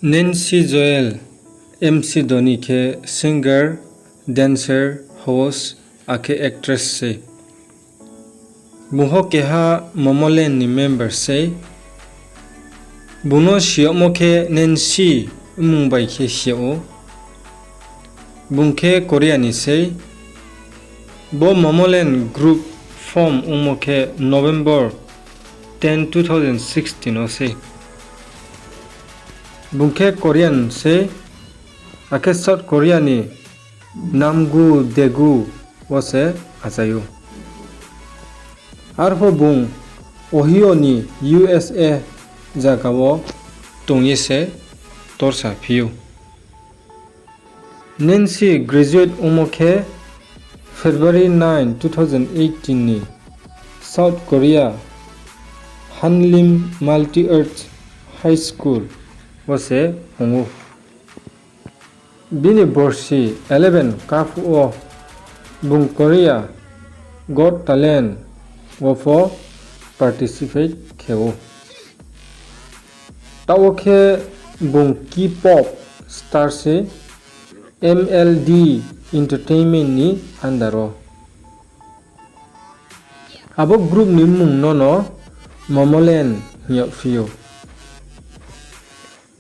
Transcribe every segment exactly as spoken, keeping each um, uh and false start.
Nancy Joel, M C Dhoni khe singer, dancer, host, akhe actress sei. Bung pho keha Momoland ni member sei. Bung no si yagmo khe Nancy mmung bai khe si yag ou. Bung khe Korea ni sei. Bo Momoland group form ongmo khe November ten, two thousand sixteen wo sei. Bung khe Korean sei, akhe South Korea ni Namgu Daegu wo se achai ou. Arphuh bung Ohio ni U S A zaga wo tong ye se torsa phi ou. Nancy graduate ongmo khe February nine, two thousand eighteen ni South Korea Hanlim Multi-Arts High School wo se ong ou. Bini borsi eleven kaphuh wo bung Korea Got Talent wo pho participate khe ou. Taoh wo khe bung K-pop star se M L D Entertainment ni under wo. Abo group ni mmung no no Momoland hing yagphi ou.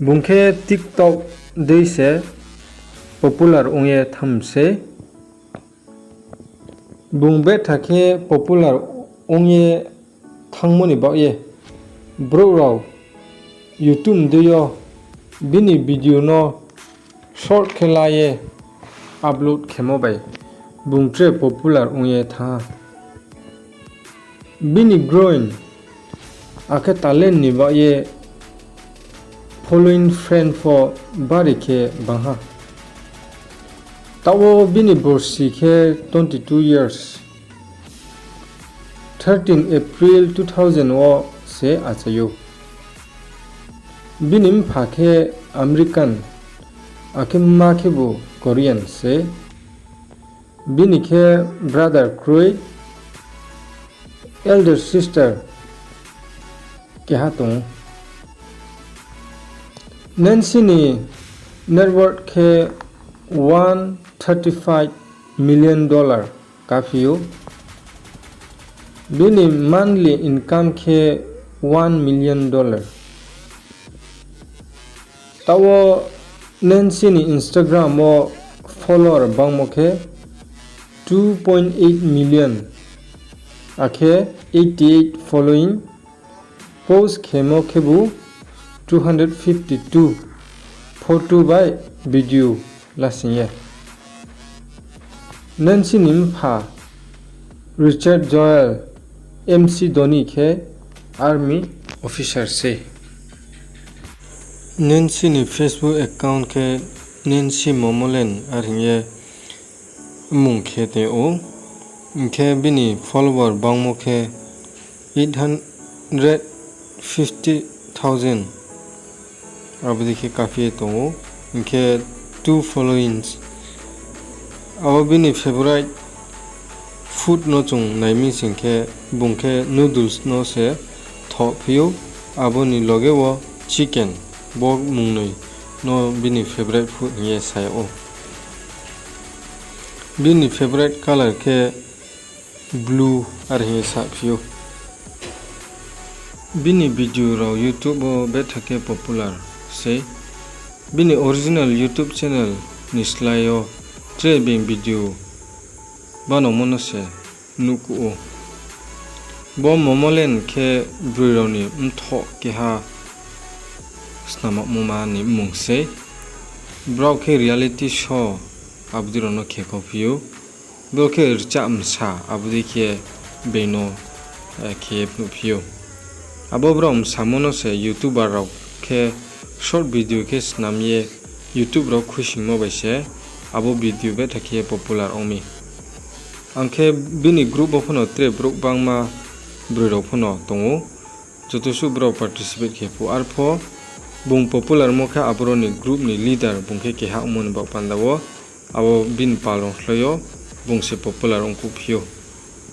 Bung khe TikTok dei se popular ong ye thanng sei. Bung betha khe popular ong ye thanngmo ni baoh ye brouh rao YouTube dei yo bini video no short khe la ye upload khemo bai bung tre popular ong ye thanng ha. Bini growing akhe talent ni baoh ye following friend pho bari khe bang ha. Taoh wo bini borsi khe twenty two years. Thirteen April two thousand wo se achai ou. Bini mpha khe American, akhe mma khebu Korean se. Bini khe brother kroi, elder sister keha tong ou. Nancy ni net worth khe one thirty five million dollar kaphi ou. Bini monthly income khe one million dollar. Taoh wo Nancy ni Instagram wo follower bangmo khe two point eight million, akhe eighty eight following, post khemo khebu two hundred fifty two photo bai video lasing ye. Nancy ni mpha Richard Joel, M C Dhoni khe army officer se. Nancy ni Facebook account khe Nancy Momoland are hing ye mmung khe tong ou. Hing khe bini follower bangmo khe eight hundred fifty thousand. Abo dei khe kaphi ye tong ou. Hing khe two followings. Abo bini favorite food no chung nai mi sing khe, bung khe noodles no se thoh phi ou, abo ni loge wo chicken, bo mungnoi no bini favorite food hing ye sa yag ou. Bini favorite colour khe blue are hing ye saphi ou. Bini video rao YouTube wo betha khe popular sei. Bini original YouTube channel ni slái yo tre being video banangmo no se nuhkuh ou. Bo Momoland khe broi rao ni mthoh keha snamagmoma ni mmung sei. Brao khe reality show abo dei rao no khe kau phi ou. Brao khe rchah msa abo dei khe being no, eh, khe ye phnuh phi ou. Abo brao msamo no se YouTuber rao khe short video khe snam ye YouTube rao khuisingmo bai se abo video betha khe ye popular ong mi. Ang khe bini group wo phano tre brouh bangma broi rao phano tong ou. Joto suh brao participate khe phuh. Arpho bung popular mo khe aboro ni group ni leader bung khe keha ongmo ni baoh panda wo, abo bini pal rao slái yo bung se popular ongkuh phi ou.